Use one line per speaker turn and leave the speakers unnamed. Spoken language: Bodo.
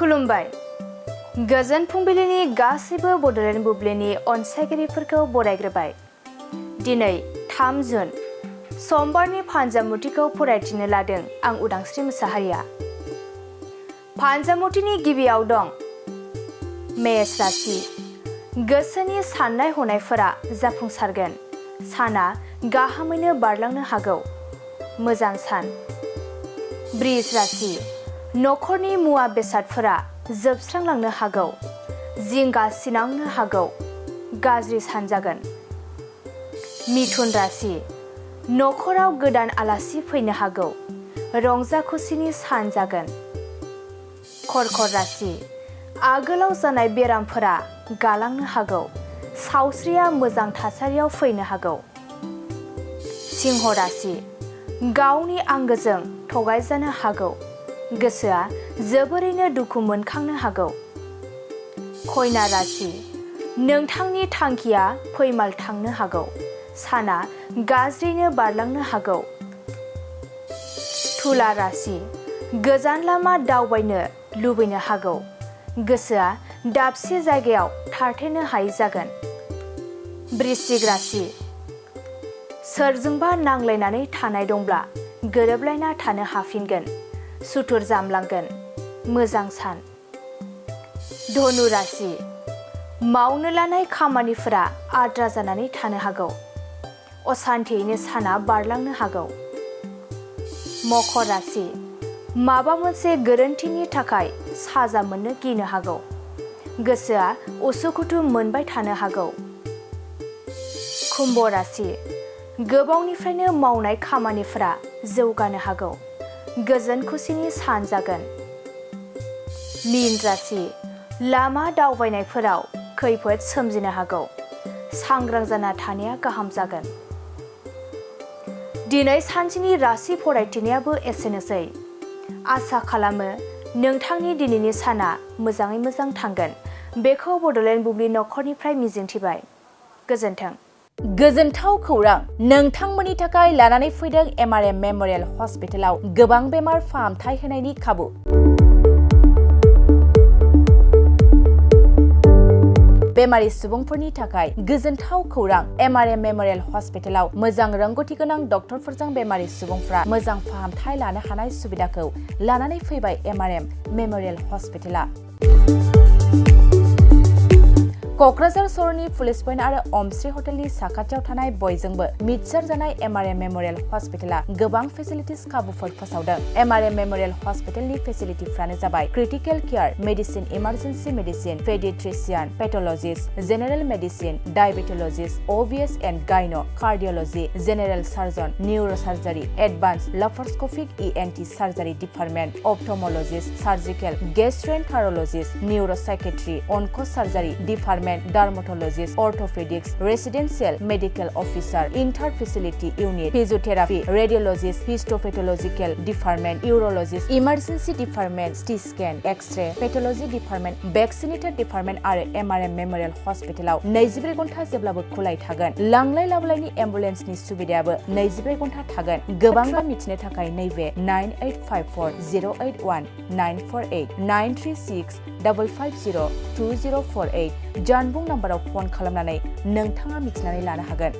खुलुमबाय गोजोन फुंबिलिनि गासैबो बड'लेण्ड बुब्लिनि अनसायगिरिफोरखौ बरायग्रोबाय। दिनै 3 जुन समबारनि फान्जामुथिखौ फरायथिनो लादों आं उदांस्रि मुसाहारिया। फान्जामुथिनि गिबियाव दं मेष राशि। गोसोनि साननाय हनायफोरा जाफुंसारगोन। साना गाहामैनो बारलांनो हागौ। मोजां सान। बृष राशि। नखरनि मुवा बेसादफोरा जोबस्रांलांनो हागौ। जिंगा सिनांनो हागौ। गाज्रि सान जागोन। मिथुन राशि। नखराव गोदान आलासि फैनो हागौ। रंजा खुसिनि सान जागोन। कर्कट राशि। आगोलाव जानाय बेरामफोरा गालांनो हागौ। सावस्रिया मोजां थासारियाव फैनो हागौ। सिंह राशि। गावनि आंगोजों थगायजानो हागौ। गोसोआ जोबोरैनो दुखु मोनखांनो हागौ। कन्या राशि। नोंथांनि थांखिया फैमाल थांनो हागौ। साना गाज्रिनो बारलांनो हागौ। तुला राशि। गोजान लामा दावबायनो लुबैनो हागौ। गोसोआ दाबसे जायगायाव थाथेनो हायै जागोन। वृश्चिक राशि। सोरजोंबा नांलायनानै थानाय दंब्ला गोरोबलायना थानो हाफिनगोन। सुथुर जामलांगोन। मोजां सान। धनु राशि। मावनो लानाय खामानिफोरा आद्रा जानानै थानो हागौ। असान्थियैनो साना बारलांनो हागौ। मकर राशि। माबा मोनसे गोरोन्थिनि थाखाय साजा मोननो गिनो हागौ। गोसोआ उसुखुथु मोनबाय थानो हागौ। कुम्भ राशि। गोबावनिफ्रायनो मावनाय खामानिफोरा जौगानो हागौ। गोजोन खुसिनि सान जागोन। मीन राशि। लामा दावबायनायफोराव खैफोद सोमजिनो हागौ। सांग्रां जाना थानाया गाहाम जागोन। दिनै सानसेनि राशि फरायथिनायाबो एसेनोसै। आसा खालामो नोंथांनि दिनैनि साना मोजाङै मोजां थांगोन। बेखौ बड'लेण्ड बुब्लि नखरनिफ्राय मिजिंथिबाय। गोजोन्थों।
गोजोनथाव खौरां नोंथांमोननि थाखाय लानानै फैदों एमआरएम मेम'रियेल हस्पिटालाव गोबां बेमार फाहामथाय होनायनि खाबु। बेमारि सुबुंफोरनि थाखाय गोजोनथाव खौरां एमआरएम मेम'रियेल हस्पिटालाव मोजां रोंगौथि गोनां डक्टरफोरजों बेमारि सुबुंफ्रा मोजां फाहामथाय लानो हानाय सुबिदाखौ लानानै फैबाय एमआरएम मेम'रियेल हस्पिटाला। क'क्राझार सहरनि पुलिस पइन्ट आरो अमश्री हटेलनि साखाथियाव थानाय बयजोंबो मिथिसार जानाय एमआरएम मेम'रियेल हस्पिटाला गोबां फेसिलिटिस खाबुफोर फोसावदों। एमआरएम मेम'रियेल हस्पिटालनि फेसिलिटिफ्रानो जाबाय critical care, medicine, emergency medicine, paediatrician, pathologist, general medicine, diabetologist, OBS and gyno, cardiology, general surgeon, neurosurgery, advance laparoscopic ENT surgery department, ophthalmologist, surgical, gastroenterologist, neuropsychiatry, onco' surgery department, dermatologist, orthopaedics, residential medical officer, inter facility unit, physiotherapy, radiologist, histopathological department, urologist, emergency department, CT scan, X-ray, pathology department, vaccinator department आरो एमआरएम मेम'रियेल हस्पिटालाव 24 घन्टा जेब्लाबो खुलाय थागोन। लांलाय लाबोलायनि एम्बुलेन्सनि सुबिदायाबो 24 घन्टा थागोन। गोबां मिथिनो थाखाय नैबे 9854081948 936 550 2048 जानबुं नाम्बाराव फन खालामनानै नोंथाङा मिथिनानै लानो हागोन।